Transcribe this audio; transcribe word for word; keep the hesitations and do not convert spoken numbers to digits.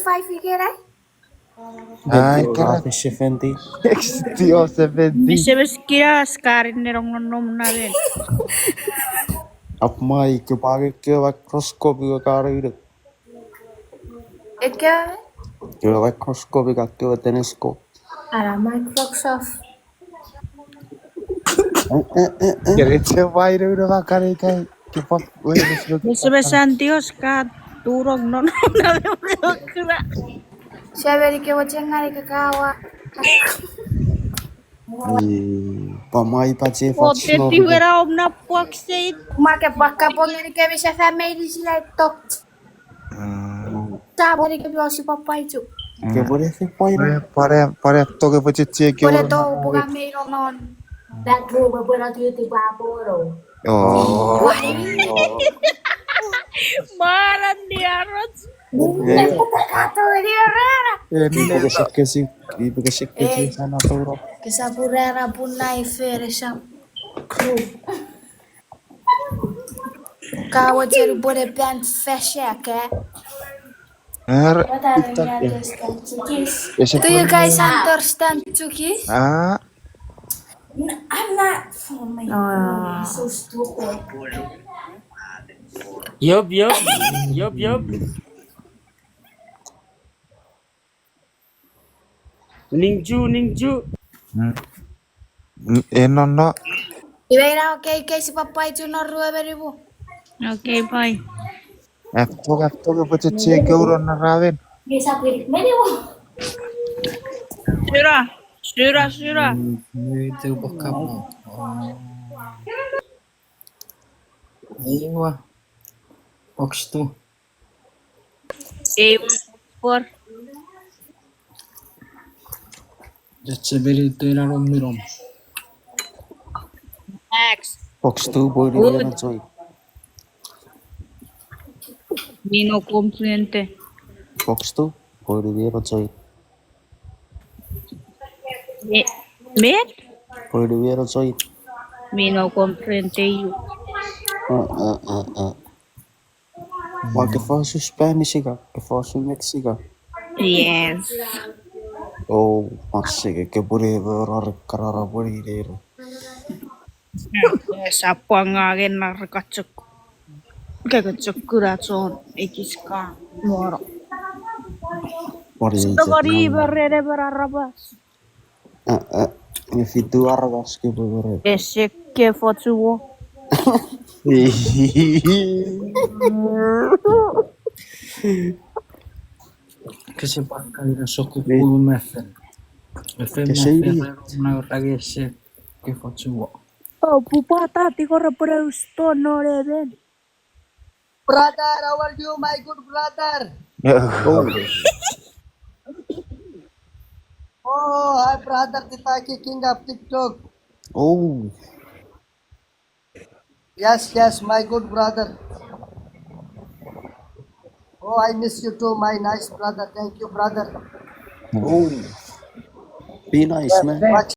five ikenai? Ai, kara. Seventy. Extio seventy. Ese mes kira skarin ne rong nonnom namen. Ap mai ke pake ke microscope ka reuno. Eke? Ke microscope ka ke telescope. Ara Microsoft. Kere che bai reuno ma kare kai. Ke pop, wait, let's look. Ese mes antios ka turong non. Kira. Seven ike mochen ngani kakawa. Pamai pache fox. Oteti wera om na pwak seit. Ma ke pwak kapong ngeni kemi sefa meini sinai tok. Ta pwani kemi osi papaichu. Ke pwani se pwani. Pwani, pwani, pwani toke pwe cheche ke. Pwani to puka meino non. That room pwani to ti paporo. Oh. Pwani. Maran ni arot. Ipwe kesekesi, ipwe kesekesi sana toro. Kesa purana punai fere sa. Kawo cheri pwene pan fesek, eh? Do you guys understand Chuukese? Ah. I'm not from my. Ah. So stupid. Yup, yup. Yup, yup. Ningchu, ningchu. Mm. Mm, e, no, no. Iwe ina, okay, okay, sipwe pwapwai chu non rue me nimu. Okay, bye. Aftok, aftok, pwe cheche ke uron na raven. Sura, sura, sura. Mm, me te upakamo. Oh. Eiwa. Box two. Eiwa, four. Jetsebeli tena rom mirom. Max. Box two, pwe uri ena join. Mi no comprende. Box two, pwe uri ena join. Me, me? Pwe uri ena join. Mi no comprende you. Uh, uh, uh, uh. Wa ke fosun Spanish ika, ke fosun Mexico. Yes. Oh, masike, ke pwene rare karara pwene iro. Yes, apwanga gen na rekachuk. Ke kachuk kura chon ekis ka moro. Pwene sokori berere berarabas. Eh, eh, nge fitu aramas ke pwe pere. Ese ke fochuo. Kese pakka ina soku pulu mefen. Mefen mefen na rage ese ke fochuo. Oh, pupata tikora pura usto no leven. Brother, how are you, my good brother? Oh. Oh, hi, brother Titaki, king of TikTok. Oh. Yes, yes, my good brother. Oh, I miss you too, my nice brother. Thank you, brother. Oh. Be nice, man. Much